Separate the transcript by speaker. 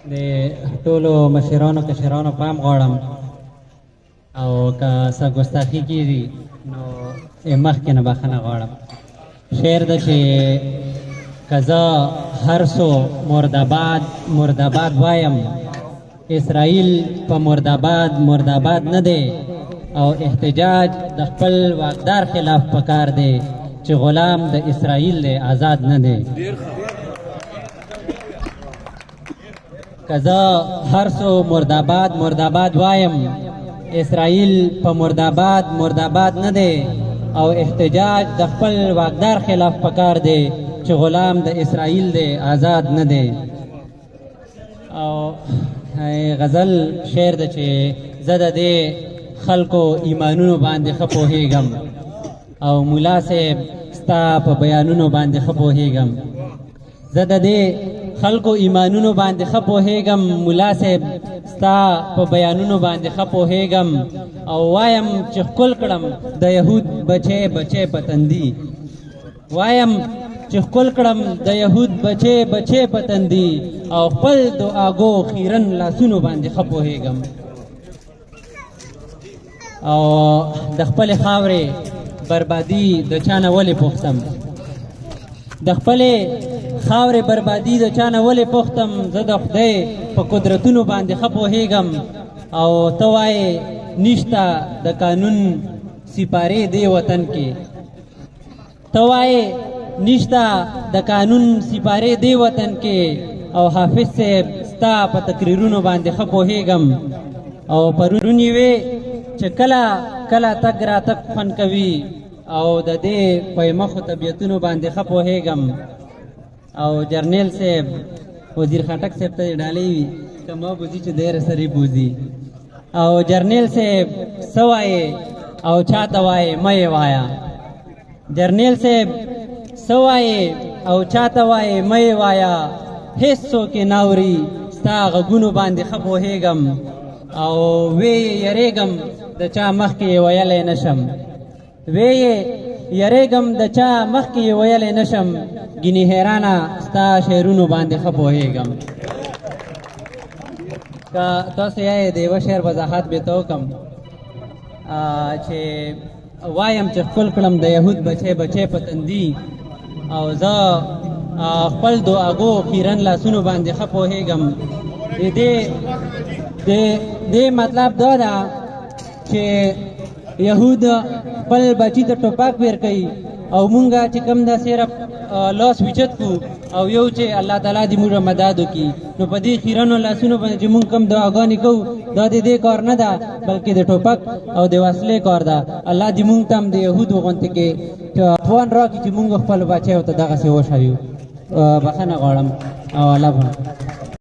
Speaker 1: د ټولو مشرانو کشرانو پام غواړم او که څه ګستاخي کېږي نو یې مخکې نه بخښنه غواړم. شعر ده چې که زه هر څو مرداباد مرداباد وایم، اسرائیل په مرداباد مرداباد نه دی او احتجاج د خپل واکدار خلاف پکار دی چې غلام د اسرائیل دی، آزاد نه دی. که زه هر څو مرداباد مرداباد وایم، اسرائیل په مرداباد مرداباد نه دی او احتجاج د خپل واکدار خلاف پکار دی چې غلام د اسرائیل دی، آزاد نه دی. او غزل شعر ده چې زه د دې خلکو ایمانونو باندې ښه پوهېږم او ملا صاحب ستا په بیانونو باندې ښه پوهېږم. زه د دې خلکو ایمانونو باندې ښه پوهېږم، ملا صاحب ستا په بیانونو باندې ښه پوهېږم او وایم چې ښکل کړم د یهود بچی بچی په تندي، وایم چې ښکل کړم د یهود بچی بچی په تندي او خپل دعاګو خیرن لاسونو باندې ښه پوهېږم. او د خپلې خاورې بربادي د چا نه ولې پوښتم، د خپلې خاورې بربادي د چا نه ولې پوښتم، زه د خدای په قدرتونو باندې ښه پوهېږم. او ته وایې نشته د قانون سپارې دې وطن کې، ته وایې نشته د قانون سپارې دې وطن کې او حافظ صاحب ستا په تقریرونو باندې ښه پوهېږم. او پرون یې وې چې کله کله تګ راتګ خوند کوي او د دې پیمخو طبیعتونو باندې ښه پوهېږم. او جرنیل صاحب وزیر خټک صاحب ته ډالۍ وي که ما بوځي چې دی راسرې بوځي. او جرنیل صاحب څه وایې او چا ته وایې مه یې وایه، جرنیل صاحب څه وایې او چا ته وایې مه یې وایه، هېڅ څوک یې نه اوري ستا غږونو باندې ښه پوهېږم. او وې یې یېرېږم د چا مخکې یې ویلی نه شم، وې یې یېرېږم د چا مخکې یې ویلی نه شم، ګینې حیرانه ستا شعرونو باندې ښه پوهېږم. که تاسو یې د یوه شعر وضاحت به ته وکړم چې وایم چې ښکل کړم د یهود بچی بچی په تندي او زه خپل دعاګو خیرن لاسونو باندې ښه پوهېږم. د دې مطلب دا ده چې یهود خپل بچی ته ټوپک ورکوي او مونږه چې کوم دا صرف لاس وچت کو او یو چې الله تعالی دې موږ مدد وکړي. نو په دې خیرنو لاسونو باندې چې مونږ کوم دعاګانې کوو دا د دې کار نه ده بلکې د ټوپک او د وسلې کار ده. الله دې مونږ ته هم د یهودو غوندې کې توان راکړي چې مونږ خپل بچیو ته دغسې وښیو. بخښنه غواړم او الله به.